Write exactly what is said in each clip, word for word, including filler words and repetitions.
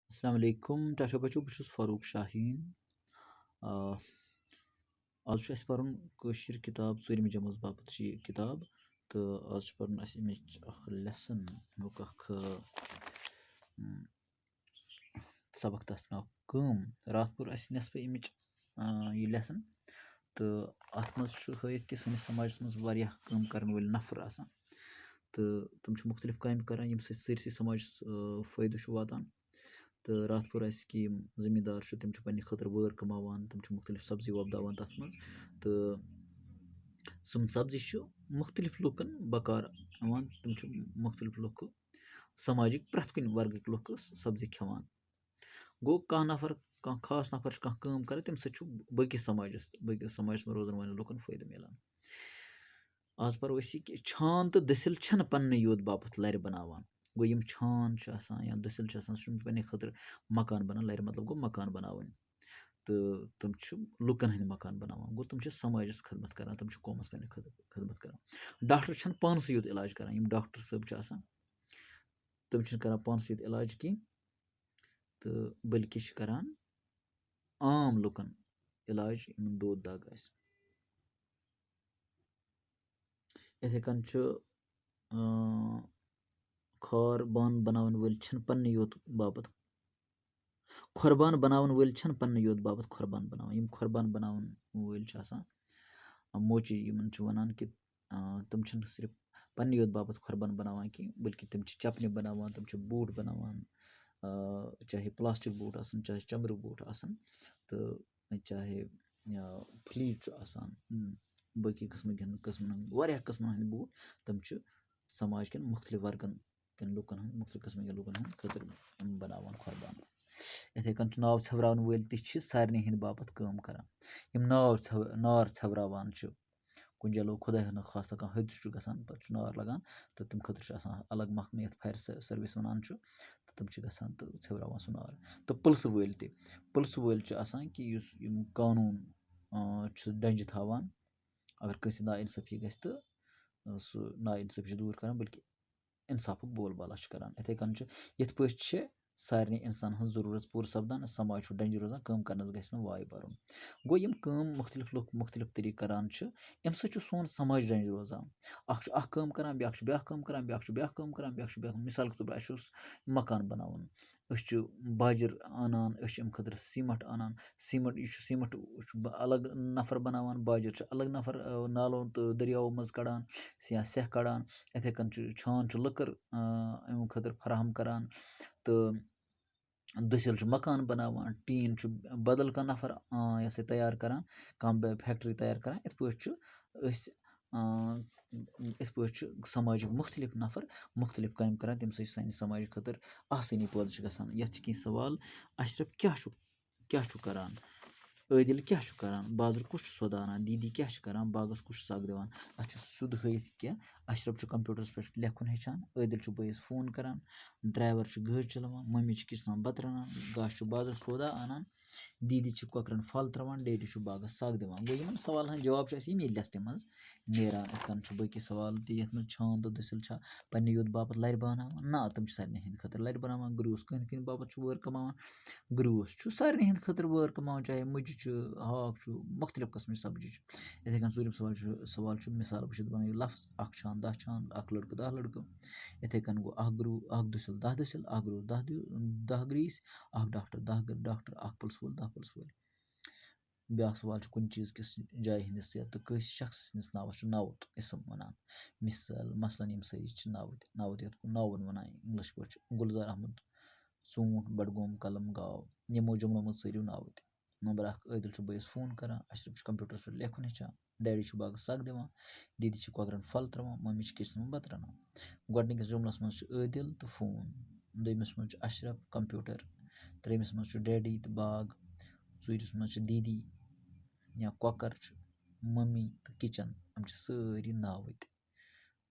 السلام علیکم ٹاٹھو بچو، بہٕ چھُس فاروق شاہیٖن۔ آ، آز چھُ اَسہِ پَرُن کٲشِر کِتاب، ژوٗرِمہِ جمٲژ باپتھ چھِ یہِ کِتاب، تہٕ آز چھُ پَرُن اَسہِ اَمِچ اَکھ lesson، اَمیُک اَکھ، آ، اۭں، سبق، تَتھ چھُ ناو کٲم۔ راتھ پوٚر اَسہِ نٮ۪صفہٕ اَمِچ، آ، یہِ lesson، تہٕ اَتھ منٛز چھُ ہٲیِتھ کہِ سٲنِس سماجَس منٛز واریاہ کٲم کَرَن وٲلۍ نفر آسان، تہٕ تِم چھِ مُختٔلِف کامہِ کَران، ییٚمہِ سۭتۍ سٲرسٕے سماجَس، آ، فٲیدٕ چھُ واتان۔ تہٕ راتھ پوٚر اَسہِ کہِ یِم زٔمیٖندار چھِ، تِم چھِ پنٛنہِ خٲطرٕ وٲر کَماوان، تِم چھِ مُختٔلِف سبزی وۄپداوان تَتھ منٛز، تہٕ سُم سبزی چھُ مُختٔلِف لُکَن بکار یِوان، تِم چھِ مُختٔلِف لُکھ، سماجِک پرٛٮ۪تھ کُنہِ ورگٕکۍ لُکھ سبزی کھٮ۪وان۔ گوٚو، کانٛہہ نفر، کانٛہہ خاص نفر چھُ کانٛہہ کٲم کران، تَمہِ سۭتۍ چھُ باقٕے سماجَس تہٕ باقٕے سماجَس منٛز روزَن والٮ۪ن لُکَن فٲیدٕ مِلان۔ آز پَرو أسۍ یہِ کہِ چھان تہٕ دٔسِل چھَنہٕ پنٛنہِ یوت باپَتھ لَرِ بَناوان۔ گوٚو، یِم چھان چھِ آسان یا دٔسِل چھِ آسان، سُہ چھُنہٕ پنٛنہِ خٲطرٕ مکان بَنان، لَرِ مطلب گوٚو مکان بَناوٕنۍ۔ تہٕ تِم چھِ لُکَن ہٕنٛدۍ مکان بَناوان۔ گوٚو، تِم چھِ سماجَس خدمت کران، تِم چھِ قومَس پنٛنہِ خٲطرٕ خدمت کران۔ ڈاکٹر چھَنہٕ پانسٕے یوت علاج کران، یِم ڈاکٹر صٲب چھِ آسان، تِم چھِنہٕ کران پانسٕے یوت علاج کینٛہہ، تہٕ بلکہِ چھِ کران عام لُکَن علاج، یِمَن دود دگ آسہِ۔ یِتھَے کٔنۍ چھُ، اۭں، کھار بانہٕ بَناوَن وٲلۍ چھِنہٕ پنٛنہِ یوت باپَتھ، کھۄر بانہٕ بَناوَن وٲلۍ چھِنہٕ پنٛنہِ یوت باپَتھ کھۄر بانہٕ بَناوان۔ یِم کھۄر بانہٕ بَناوَن وٲلۍ چھِ آسان، موچی یِمَن چھِ وَنان کہِ، اۭں، تِم چھِنہٕ صرف پنٛنہِ یوت باپَتھ کھۄر بانہٕ بَناوان کینٛہہ، بلکہِ تِم چھِ چَپنہِ بَناوان، تِم چھِ بوٗٹھ بَناوان، آ، چاہے پلاسٹک بوٗٹھ آسَن، چاہے چمڑٕ بوٗٹھ آسَن، تہٕ چاہے، آ، پھلیٖٹ چھُ آسان، اۭں، باقٕے قٕسمٕکٮ۪ن قٕسمَن ہٕنٛدۍ، واریاہ قٕسمَن ہٕنٛدۍ بوٗٹھ، تِم چھِ سماج کٮ۪ن مُختٔلِف ورگن کٮ۪ن لُکَن ہٕنٛدۍ، مُختٔلِف قٕسمٕکٮ۪ن لُکَن ہٕنٛدۍ خٲطرٕ یِم بَناوان کھۄر بانہٕ۔ یِتھَے کٔنۍ چھُ ناو ژھٮ۪وراوَن وٲلۍ تہِ چھِ سارنٕے ہٕنٛدِ باپَتھ کٲم کران۔ یِم نار ژھٮ۪و-، نار ژھٮ۪وراوان چھِ، کُنہِ جایہِ لوٚگ خۄداے نخواستہ کانٛہہ حٲدثہٕ چھُ گژھان، پَتہٕ چھُ نار لَگان، تہٕ تَمہِ خٲطرٕ چھُ آسان الگ محکمہٕ، یَتھ فایر سٔ-، سٔروِس وَنان چھُ، تہٕ تِم چھِ گژھان تہٕ ژھٮ۪وراوان سُہ نار۔ تہٕ پُلسہٕ وٲلۍ تہِ، پُلسہٕ وٲلۍ چھِ آسان کہِ یُس یِم قانوٗن، آ، چھِ ڈَنجہِ تھاوان، اگر کٲنٛسہِ نااِنصٲفی گژھِ تہٕ، آ، سُہ نااِنصٲفی چھِ دوٗر کَران، بلکہِ اِنصافُک بول بالا چھِ کَران۔ یِتھَے کٔنۍ چھُ، یِتھ پٲٹھۍ چھِ سارنٕے اِنسانَن ہٕنٛز ضروٗرت پوٗرٕ سَپدان، سماج چھُ ڈَنجہِ روزان، کٲم کَرنَس گژھِ نہٕ واے بَرُن۔ گوٚو، یِم کٲم مُختٔلِف لُکھ مُختٔلِف طریٖقہٕ کَران چھِ، اَمہِ سۭتۍ چھُ سون سماج ڈَنجہِ روزان۔ اَکھ چھُ اَکھ کٲم کَران، بیٛاکھ چھُ بیٛاکھ کٲم کَران، بیٛاکھ چھُ بیٛاکھ کٲم کَران، بیٛاکھ چھُ بیٛاکھ، مِثال کے طور پر اَسہِ اوس مکان بَناوُن، أسۍ چھِ باجِر اَنان، أسۍ چھِ اَمہِ خٲطرٕ سیٖمَٹھ اَنان، سیٖمَٹھ، یہِ چھُ سیٖمَٹھ، یہِ چھُ اَلگ نفر بَناوان، باجِر چھُ اَلگ نفر، آ، نالو تہٕ دٔریاوو منٛز کَڑان یا سٮ۪کھ کَڑان۔ یِتھَے کٔنۍ چھُ چھان چھُ لٔکٕر، آ، اَمہِ خٲطرٕ فراہم کَران، تہٕ دٔسِل چھُ مکان بَناوان، ٹیٖن چھُ بدل کانٛہہ نفر، آ، یہِ ہسا یہِ تیار کَران، کانٛہہ بے-، فیکٹری تیار کَران۔ یِتھ پٲٹھۍ چھُ أسۍ، آ، یِتھ پٲٹھۍ چھُ سماجِکۍ مُختٔلِف نفر مُختٔلِف کامہِ کَران، تَمہِ سۭتۍ چھِ سانہِ سماجہِ خٲطرٕ آسٲنی پٲدٕ چھِ گژھان۔ یَتھ چھِ کینٛہہ سوال، اشرف کیٛاہ چھُ، کیٛاہ چھُ کَران؟ عٲدِل کیٛاہ چھُ کَران؟ بازرٕ کُس چھُ سودا اَنان؟ دیٖدی کیٛاہ چھِ کَران؟ باغَس کُس چھُ سَگ دِوان؟ اَتھ چھُ سیوٚد ہٲیِتھ کینٛہہ، اشرف چھُ کمپیوٗٹرَس پٮ۪ٹھ لیکھُن ہیٚچھان، عٲدِل چھُ بٲیِس فون کَران، ڈرٛایوَر چھُ گٲڑۍ چَلاوان، مٔمی چھِ کِچنَس بَتہٕ رَنان، گاسہٕ چھُ بازرٕ سودا اَنان، دیٖدی چھِ کۄکرَن پھل ترٛاوان، ڈیڈی چھُ باغَس سَگ دِوان۔ گوٚو، یِمَن سوالَن ہٕنٛدۍ جواب چھِ اَسہِ ییٚمی listہِ منٛز نیران۔ یِتھ کٔنۍ چھُ باقٕے سوال تہِ، یَتھ منٛز چھان تہٕ دٔسِل چھا پنٛنہِ یوت باپَتھ لَرِ بَناوان؟ نہ، تِم چھِ سارنٕے ہِنٛدِ خٲطرٕ لَرِ بَناوان۔ گرٛوٗس کٕہٕنۍ کٕہٕنۍ باپَتھ چھُ وٲر کَماوان۔ گرٛوٗس چھُ سارنٕے ہِنٛدِ خٲطرٕ وٲر کَماوان، چاہے مُجہِ چھُ، ہاکھ چھُ، مُختٔلِف قٕسمٕچ سبزی چھِ۔ یِتھَے کٔنۍ ژوٗرِم سوال چھُ، سوال چھُ مِثال وٕچھِتھ بَنٲیِو لفظ، اَکھ چھان، دَہ چھان، اَکھ لٔڑکہٕ، دَہ لٔڑکہٕ۔ یِتھَے کٔنۍ گوٚو اَکھ گرٛوٗ-، اَکھ دٔسِل، دَہ دٔسِل، اَکھ گرٛوٗس، دَہ دِ-، دَہ گرٛیٖسۍ، اَکھ ڈاکٹر، دَہ گ-، ڈاکٹر، اَکھ پُلسہٕ وول، دَہ پُلسہٕ وٲلۍ۔ بیٛاکھ سوال چھُ، کُنہِ چیٖز کِس جایہِ ہِنٛدِس یا تہٕ کٲنٛسہِ شخص سٕنٛدِس ناوَس چھُ ناوُت اِسم وَنان۔ مِثال، مثلاً، یِم سٲری چھِ ناوٕتۍ، ناوُت یَتھ کُن ناوُن وَنان اِنٛگلِش پٲٹھۍ چھُ گُلزار احمد، ژوٗنٛٹھ، بڈگوم، قلم، گاو۔ یِمو جُملو منٛز ژٲرِو ناوٕتۍ۔ نمبر اَکھ، عٲدِل چھُ بٲیِس فون کَران، اشرف چھُ کمپیوٗٹرَس پٮ۪ٹھ لیکھُن ہیٚچھان، ڈیڈی چھُ باغَس سَگ دِوان، دیٖدی چھِ کۄکرَن پھل ترٛاوان، مٔمی چھِ کِچنَس منٛز بَتہٕ رَنان۔ گۄڈٕنِکِس جُملَس منٛز چھُ عٲدِل تہٕ فون، دوٚیمِس منٛز چھُ اشرف کمپیوٗٹر، ترٛیٚیِمِس منٛز چھُ ڈیڈی تہٕ باغ، ژوٗرِمِس منٛز چھُ دیٖدی یا کۄکَر چھُ، مٔمی تہٕ کِچَن، یِم چھِ سٲری ناوٕتۍ۔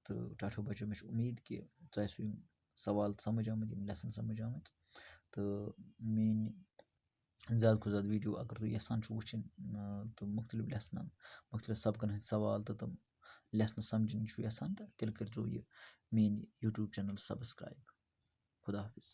تہٕ ٹاٹھو بچو، مےٚ چھِ اُمید کہِ تۄہہِ آسِوٕ یِم سوال سمجھ آمٕتۍ، یِم lesson سمجھ آمٕتۍ۔ تہٕ میٛٲنۍ زیادٕ کھۄتہٕ زیادٕ video اگر تُہۍ یَژھان چھِو وٕچھِنۍ، آ، تہٕ مُختٔلِف lessonن، مُختٔلِف سبقن ہٕنٛدۍ سوال تہٕ تِم lesson سمجھِنۍ چھِو یَژھان، تہٕ تیٚلہِ کٔرۍزیو یہِ میٛٲنۍ YouTube channel subscribe۔ خدا حافظ۔